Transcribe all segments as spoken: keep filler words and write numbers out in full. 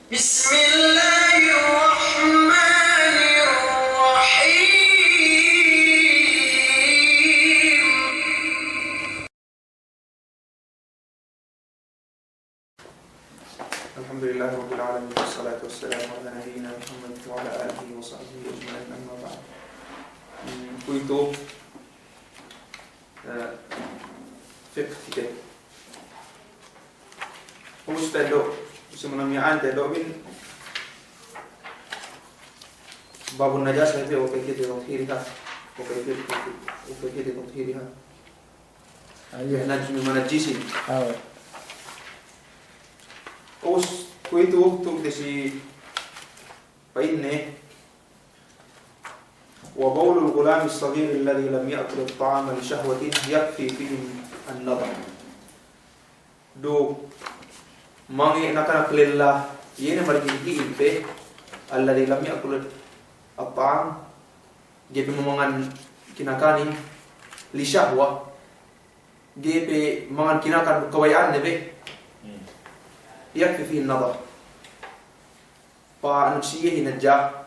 بسم الله الرحمن الرحيم. الحمد لله رب العالمين، والصلاة والسلام على نبينا محمد وعلى آله وصحبه أجمعين، أما بعد. Hmm, kuwe'itu, eh, fiqh kite. Ubus te du, si muna miya'an te du bin, باب النجاسة وكيفية تطهيرها، وكيفية، وكيفية تطهيرها. Ayo. Naj-, min najis. Ayo. Ubus, kuwe'itu, tu' disi pa'inne, وبول الغلام الصغير الذي لم يأكل الطعام لشهوة يكفي فيه النضح. Duk mange' nakanak lella, iye ne mariki-riki'in pe, الذي لم يأكل الطعام, ga'i pe mamangan kinakanin, لشهوة, ga'i pe mangan kinakan duk kabaya'anne be. Hmm. يكفي فيه النضح. Pa'anu si iye hinadja,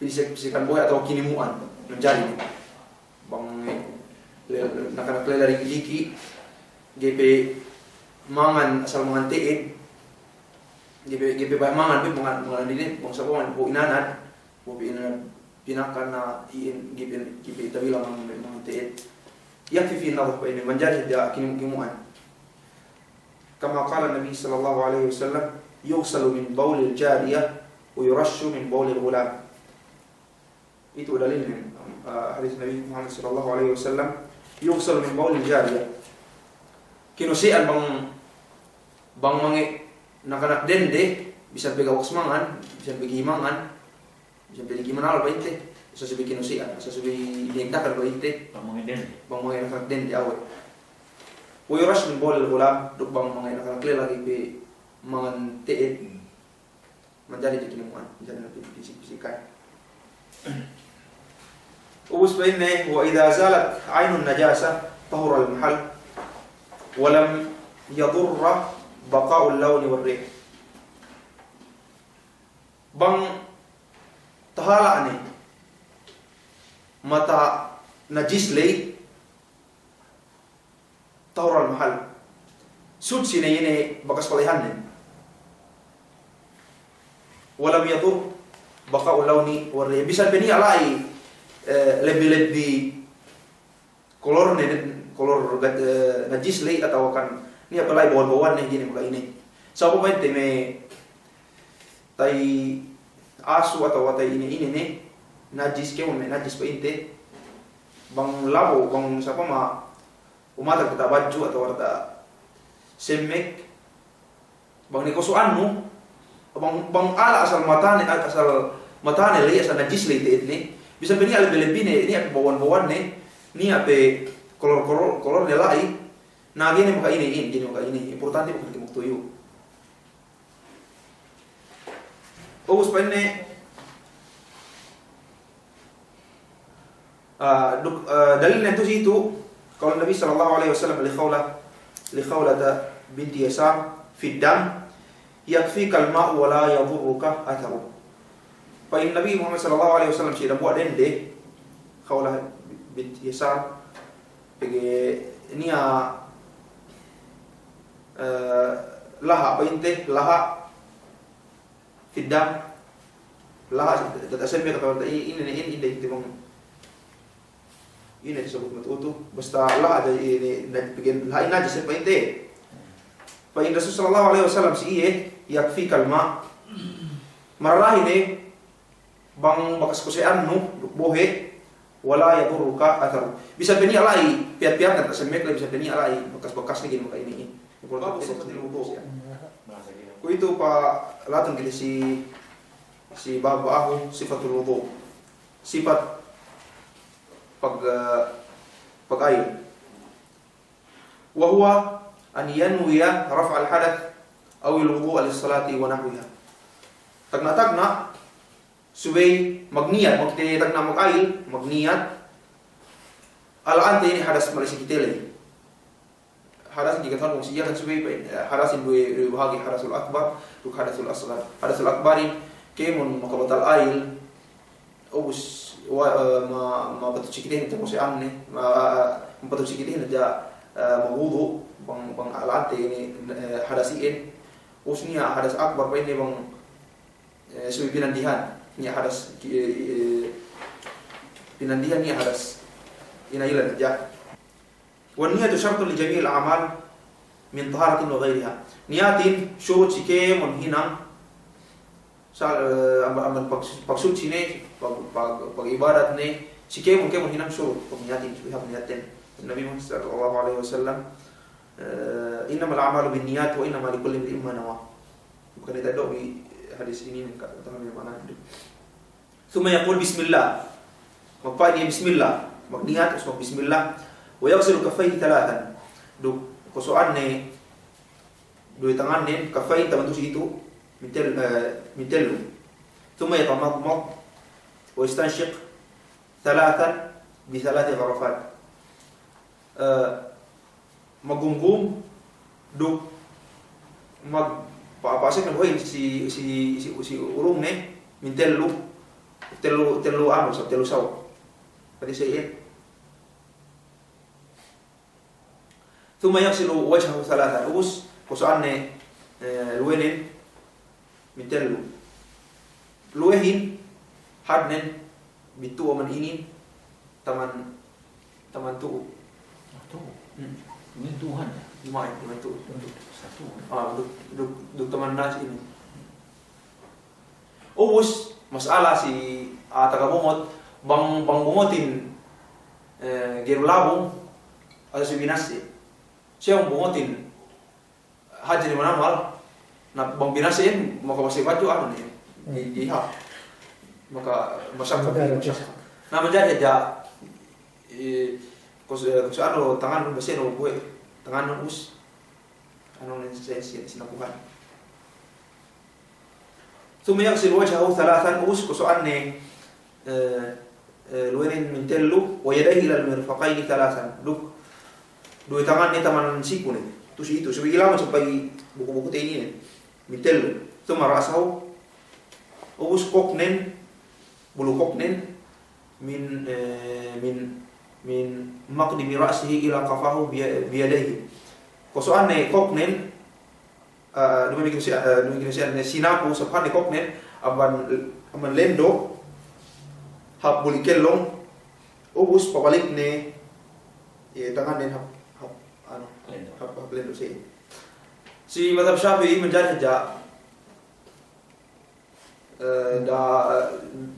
pisik-, pisikan bohe' atawa kinimu'an, manjari ne. Bang, eh, le-, nakanak lella diki'-diki', ga'i pe mangan, asal mangan te'ed, ga'i pe, ga'i pe baya' mangan, be mangan, mangan dine, bang sa'upama bo'o inanad, bo'o pe inanad pinakan na iyan, ga'i pe, ga'i pe tabilang mangan, mangan te'ed. يكفي فيه النضح, pa'inne manjari hadja kinimu'-kimu'an. كما قال النبي صلى الله عليه وسلم: يغسل من بول الجارية ويرش من بول الغلام. Itu dalilnen, ah, hadis Nabi Muhammad sallallahu alaihi wasallam, يغسل من بول الجارية. Kinuse'an bang, bang mange' nakanak dende, bisan pe ga' bakas mangan, bisan pe ga'i mangan, bisan pe ga'i mangan pa'inte, asal subey kinuse'an, asal subey dineddakan pa'inte. Bang mange' dende. Bang mange' nakanak dende, awe'. ويرش من بول الغلام, duk bang mange' nakanak lella ga'i pe mangan te'ed. Hmm. Manjari hadja kinimu'an, manjari ne pi-, pisik-pisikan. Ubus pa'inne, وإذا زالت عين النجاسة طهر المحل ولم يضر بقاء اللون والريح. Bang tahala' ne mata najis ley, طهر المحل. Sutsi ne iye ne bakas pala'ihannen. ولم يضر بقاء اللون والريح. Bisan pe niya' la'i, eh, lebbi-lebbi kolorne, kolor, eh, najis ley atawa kan niya' pe la'i bawan-bawanne, ga'i ne maka'ine. Sa'upama pa'inte me' ta'i asu atawa ta'i ine-ine ne, najis, kēmon me' najis pa'inte. Bang labo', bang sa'upama umatag diyata' badju' atawa diyata' semmek, bang ne koso'annu, bang, bang ala' asal matane, asal matane ley, asal najis ley te'edne, bisan pe niya' lebbi-lebbine, niya' pe bawan-bawanne, niya' pe kolor-kolor, kolorne la'i, na ga'i ne maka'ine, ga'i ne maka'ine, importante bu kite magtuyu'. Ubus pa'inne, ah, duk, ah, dalilnen tu' si itu, قول النبي صلى الله عليه وسلم لخولة، لخولة بنت يسار في الدم: يكفيك الماء ولا يضرك أثره. Pa'in Nabi Muhammad sallallahu alaihi wasallam si dambuwa' dende, Khawlah bint Yasar, pegge' niya', eh, laha' pa'inte, laha' fid dam, laha' diyata' semmek atawa diyata' i-, ine ne, ine, ine, ine, ine disebut matu'u tu, basta laha' hadja ine, na-, pegge' laha' najis pa'inte. Pa'in Rasul sallallahu alaihi wasallam si iye, "Yakfikal ma'." Mararahi ne, bang bakas kuse'annu duk bohe', "Wala yadurruka atharu." Bisan pe niya' la'i, piyat-piyatne diyata' semmek, bisan pe niya' la'i, bakas-bakasne ga'i ne maka'ine. Importante. Babu sifatil wudu'. Kuwe'itu palatun kite si, si bab ahu, sifatul wudu'. Sipat pag-, pagayil. Wa huwa an yanwiya raf'al hadath awil wudu'a lis-salati wa nahwiha. Tagna'-tagna' subey magniyat, bang kite tagna' magayil, magniyat, ala'ante inin hadas mali si kite ley. Hadasin kikatahan bang si iyan kan subey, eh, hadasin duwe, duwe bahagi, hadasul akbar, duk hadasul asgar. Hadasul akbarin, kēmon makabatal ayil, ubus, wa-, eh, ma-, mapatut si kitehin tamose'anne, ma-, mapatut si kitehin hadja, eh, magwudu', bang, bang ala'ante inin, eh, hadas iyan. Ubus niya' hadas akbar pa'inne bang, eh, subey pinandihan, niya' hadas, eh, eh, pinandihan niya' hadas inayilan hadja. والنية شرط لجميع الأعمال من طهارة وغيرها. Niyatin surut si kēmon hinang, sa-, eh, amban, amban pag-, pagsutsine, pag-, pag-, pag'ibadatne, si kēmon, kēmon hinang surut, pagniyatin, subey hāp niyatin. Nabi Muhammad sallallahu alaihi wasallam, eh, إنما الأعمال بالنيات وإنما لكل امرئ ما نوى. Maka ne taddo' bi hadis inin ka, taman me' ma'ana. ثم يقول بسم الله. Magpa'in iye bismillah. Magniyat, ubus magbismillah. ويغسل كفيه ثلاثا. Duk koso'anne duwe tangannen, kaffayn, taman tu'u si itu, mintel-, eh, mintellu. ثم يتمضمض ويستنشق ثلاثا بثلاث غرفات. Eh, magumgum, duk mag-, pa-, pasek ne bohe'in si, si, si, si ulungne, mintellu, tellu, tellu anu, sa-, tellu saw. Pa'in sa iyan. ثم يغسل وجهه ثلاثا. Ubus, koso'anne, eh, luwenen, mintellu. Luwehin, hadnen, bittu' amban inin, taman, taman tu'u. Tu'u. Hmm. Inin tu'u hadja. Duma'in, taman tu'u. Sa tu'u. Ah, duk, duk, duk taman nas inin. Ubus, mas'ala si, ah, taga bungot, bang, bang bungotin, eh, ga'i du labung, atawa si binase. Siye bang bungotin, hadja ne manamal, na bang binasehin, maka masi baju anu ne, di, di hap. Maka masakka, manjari, masakka. Na manjari hadja, eh, kos-, eh, kos anu tangan, base no bohe', tangan ubus. Anu ne si, si, sinapuhan. ثم يغسل وجهه ثلاثا, ubus koso'anne, eh, eh, luwenen mintellu, ويديه إلى المرفقين ثلاثا. Duk, duwe tanganne taman sikune. Tu'u si itu, subey ilaman sampay buku-bukute inin. Mintellu. ثم رأسه, ubus koknen, bulu koknen, من, eh, من, من مقدم رأسه إلى قفاه بي-, بيديه. Koso'anne koknen, eh, duma'in kinase'an, eh, duma'in kinase'an, ne sinapu, sapahanne koknen, amban, amban lendo', hap buli kellong, ubus pabalikne, iye, tangannen hap, hap, anu, lendo'. Hap, hap lendo' si. Si madhab Shafi'i manjari hadja, eh, da,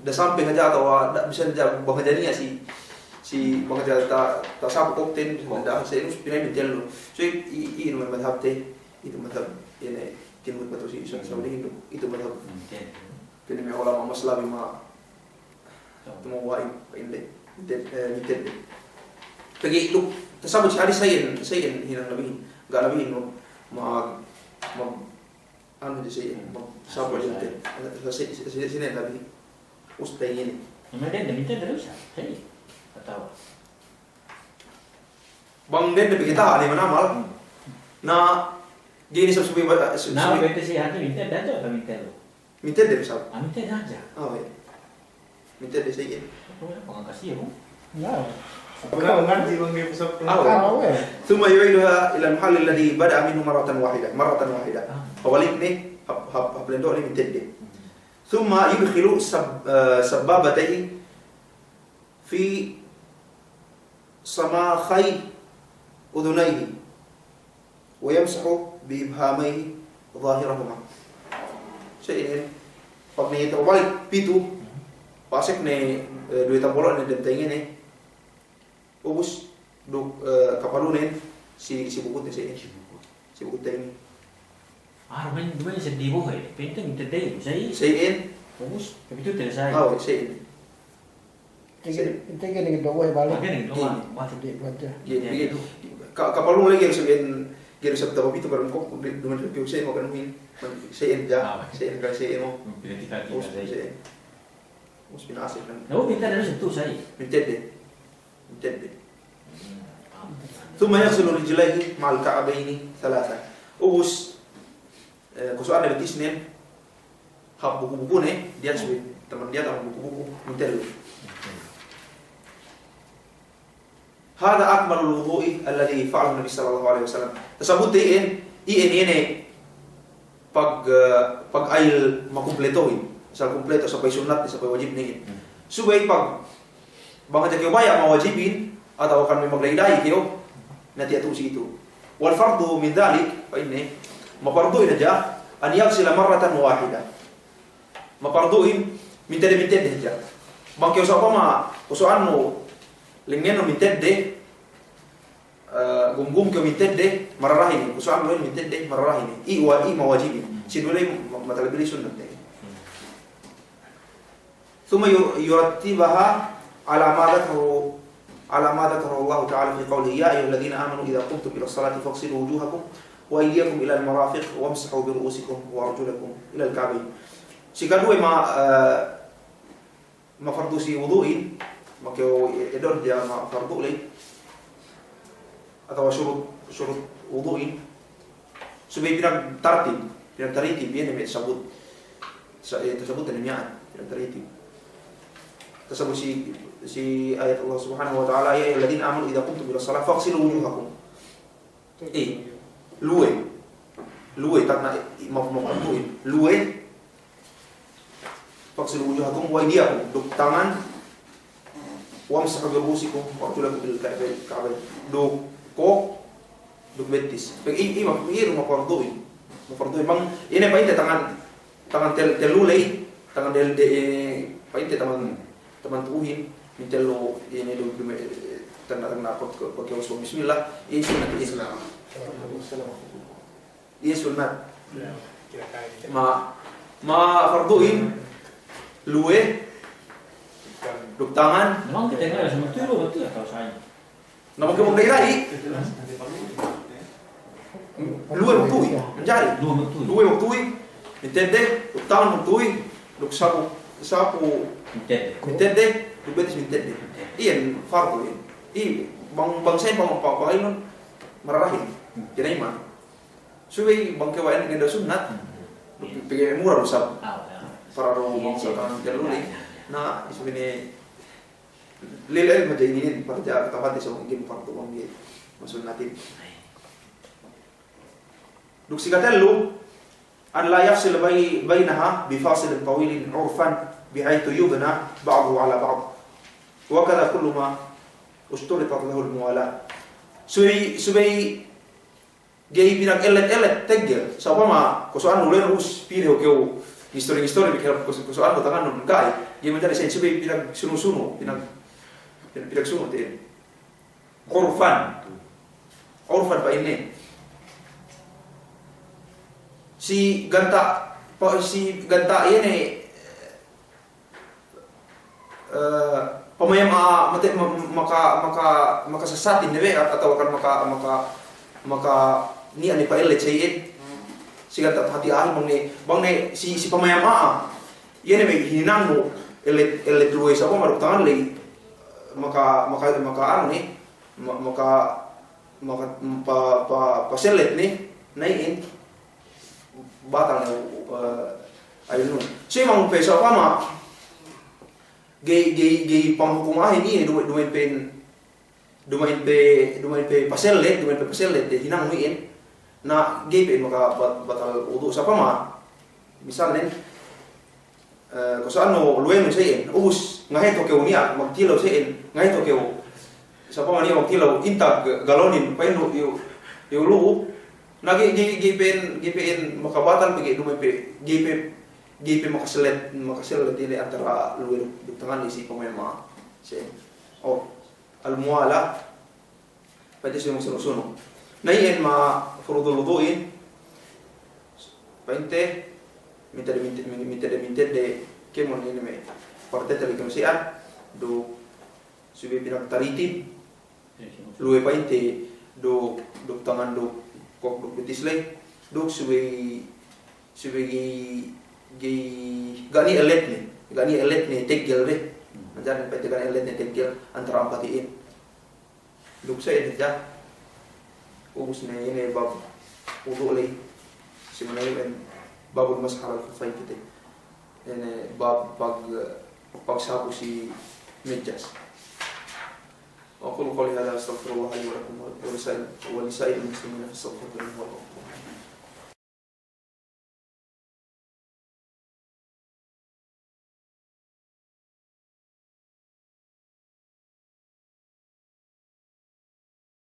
da samping hadja atawa da, bisan hadja bang hadja niya' si, si bang hadja ta, tasapu kokten, bisan da, sa inu si pina'in mintellu. So, i, i, inu madhabte, itu madhab, ine, kinmut batu si, sa, Saudihin du, itu madhab. Mintellu. Kene me' ulama' Muslim ma, itu ma wa'in, pa'inde, mintel-, eh, mintedde. Pegge' duk, tasabut si hadis sa iyan, sa iyan hinang Nabihin. Ga' Nabihin ma, ma, ma, Anu di si, hmm, sabun sa, sa, sa, sa, sa, sine labi. Usta ini. Mintedde, mintedde du isab, sa iyan. Atawa bang dende pegge' taha' ne manamal. Hmm. Na, ga'i ne isab subey ba-, su-, na, subey. Bete si hati mintedde hadja, atawa mintellu? Mintedde isab. Ah, mintedde hadja. Ah, we'. Mintedde sa iyan. Pangakasi iye, Bu? Ya. Pagka ngadji' bang ga'i isab. Awe. Awe. ثم يعيدها إلى المحل الذي بدأ منه مرة واحدة، مرة واحدة. Ah. Pabalik ne, hap, hap, hap lendo' ne mintedde. Hmm. ثم يدخل سب-, eh, سبابتيه في صماخي أذنيه. ويمسح بإبهاميه ظاهرهما. Sa iyan, pag ne tabalik pitu, pasek ne, eh, duwe tabolo'ne dem tayingene, ubus, duk, eh, kapalunen, si, si bukutne sa iyan. Si bukut. Si bukut tayinge. Ah, duma'in, duma'in seddi bohe'. Pa'inte mintedde, sa iyan. Sa iyan. Ubus, kapitute sa iyan. Awe, sa iyan. Tege, tege ne do'o balik. Tege ne do'o balik. Tege ne do'o balik. Ka-, kapalun lagi' ga'i du isab, ga'i du isab tabapitu barang kok, duma'in pitu sa iyan makanuhin. Sa iyan ja, sa iyan ka sa iyan mo. Ubus sa iyan. Ubus pinasek kan. Na, ubus mintedde du isab tu'u sa iyan. Mintedde. Mintedde. Hmm. ثم يغسل رجليه مع الكعبين ثلاثا. Ubus, eh, kusu'anne betisnen, hap buku-bukune, diyata' subey, taman diyata' hap buku-buku, mintellu. هذا أكمل الوضوء الذي فعله النبي صلى الله عليه وسلم. Tasabut iyan, iyan, iyan pag, eh, pag ayil makumpletohin. Asal kumpleto, sampay sunnat, sampay wajib ne iyan. Subey pag Bang hadja kew baya' mawajibin, atawa kan me' magda'i-da'i kew, na tiya' tu'u si itu. والفرض من ذلك, pa'inne, mapardu'in hadja, أن يغسل مرة واحدة. Mapardu'in, mintedde-mintedde hadja. Bang kew sa'upama, kusu'annu, lengngennu mintedde, eh, gumgum kew mintedde, mararahin. Kusu'annu mintedde, mararahin. I' wa-, i' mawajibin. Si duwe ley ma-, matalebi ley sunnat ne. ثم ير-، يرتبها على ما ذكره، على ما ذكره الله تعالى في قوله: يا أيها الذين آمنوا إذا قمتم إلى الصلاة فاغسلوا وجوهكم وأيديكم إلى المرافق وامسحوا برؤوسكم وأرجلكم إلى الكعبين. Sikaduwe ma-, eh, mafardu si wudu'in, makew edon diya mafardu ley. Atawa surut, surut wudu'in. Subey pinagtartib, pinagtaritib, iye ne me' tasabut. Sa-, eh, tasabut ne miya'an, pinagtaritib. Tasabut si, si ayat Allah Subhanahu wa Ta'ala, يا أيها الذين آمنوا إذا قمتم إلى الصلاة فاغسلوا وجوهكم. Eh, luwe. Luwe, tagna', eh, maf-, maf-, luwe. فاغسلوا وجوهكم وأيديكم, duk tangan, وامسحوا برؤوسكم وأرجلكم إلى الكعبين, duk kōk, duk bettis. Pegge' i-, i-, i-, iye du mapardu'in. Mapardu'in. Bang, ine pa'inte tangan, tangan tel-, tellu ley, tangan del-, de-, eh, pa'inte tangan, tangan tu'uhin, mintellu, ine du, du me-, eh, tangan, tangan, bismillah, iye sunnat, iye sunnat. Iye sunnat. Ma, mapardu'in luwe duk tangan. Memang kite ngara sama tu, luwe tu ya kalau saya. Na bang kew magda'i-da'i, luwe waktuhin, manjari. Luwe waktuhin. Luwe waktuhin, mintedde, duk tangan waktuhin, duk sapu, sapu mintedde. Mintedde, duk bettis mintedde. Mintedde. Iyan fardu iyan. I, bang, bang sa'in pang-, pang-, pangayinun mararahin. Hmm. Tiya' ne iman. Subey bang kew ine ngeddo' sunnat, hmm, pegge' mura du sab. Ah, ya. Para du, iya, bang, iya, sa' tangan tellu ley. Iya, iya. Na, isab ine, lil ilm hadja inin, para ja' kata'uhante sa' mungkin fardu bang iye masunnatin. Duk sikatellu, أن لا يفصل بي-، بينها بفاصل طويل عرفا بحيث يبنى بعضه على بعض. وكذا كل ما اشترطت له الموالاة. Subey, subey ga'i pinag-ellet-ellet teggel. Sa'upama, kusu'annu luwe ubus, pī du kew ngistori-ngistori, pikil kus-, kusu'annu tangannun, ga'i. Ga'i manjari sa'in, subey pinagsunu'-sunu', pinag-, pinag-sunu' te'ed. Urfan. Urfan pa'inne. Si ganta', pa-, si ganta' iye ne, eh, pamayam a'a, mate-, ma-, maka-, maka-, makasassatin ne be, at-, atawa kan maka-, maka-, maka niya' ne pa'ellet sa iyan. Si ganta' hati' a'a, bang ne, bang ne si, si pamayam a'a. Iye ne me' hininangnu, ellet, ellet luwe sa' pama duk tangan ley, maka-, maka-, maka anu ne, ma-, maka-, maka-, pa-, pa-, pasellet ne, na iyan, batal ne, eh, ayilnun. Subey bang pe sa' pama, ga'i, ga'i, ga'i panghukum a'ahin iye, duma'in, duma'in pe, duma'in pe, duma'in pe pasellet, duma'in pe pasellet, de hinangnu iyan, na ga'i pe maka bat-, batal wudu'. Sa' pama, misalnen, eh, kusu'annu luwenu sa iyan, ubus, ngaheto kew niya', magtilew sa iyan, ngaheto kew, sa' pama niya' magtilew, intag galonin, pa'innu, iyu, iyu lu'u, na ga'i, ga'i, ga'i pe, ga'i pe makabatal, pegge' duma'in pe, ga'i pe, ga'i pe makasellet, makasellet ine antara luwe duk, duk tangan si pamayam a'a. Sa iyan. Oh. Al-muwalah, pa'inte subey magsunu'-sunu'. Na iyan ma furudul wudu'in, pa'inte, mintedde, minte-, mintedde, mintedde, kēmon ine me', parte tali kēmon si'an, duk subey pinagtaritib, luwe pa'inte, duk, duk tangan, duk kōk, duk bettis ley, duk subey, subey ga'i, ga'i, ga' niya' elletne, ga' niya' elletne teggel be. Manjari pa'inte ga' niya' elletne teggel antara ampat iyan. Duk sa iyan hadja. Ubus ne ine bab wudu' ley, si manayu en babul mashi alal khuffayn kite. Ine bab pag, pagsapu si medyas. Wa aqulu qawli hadha astaghfirullaha li wa lakum wa lisa'il, wa lisa'il muslimina fastaghfiruhu innahu huwal ghafurur rahim.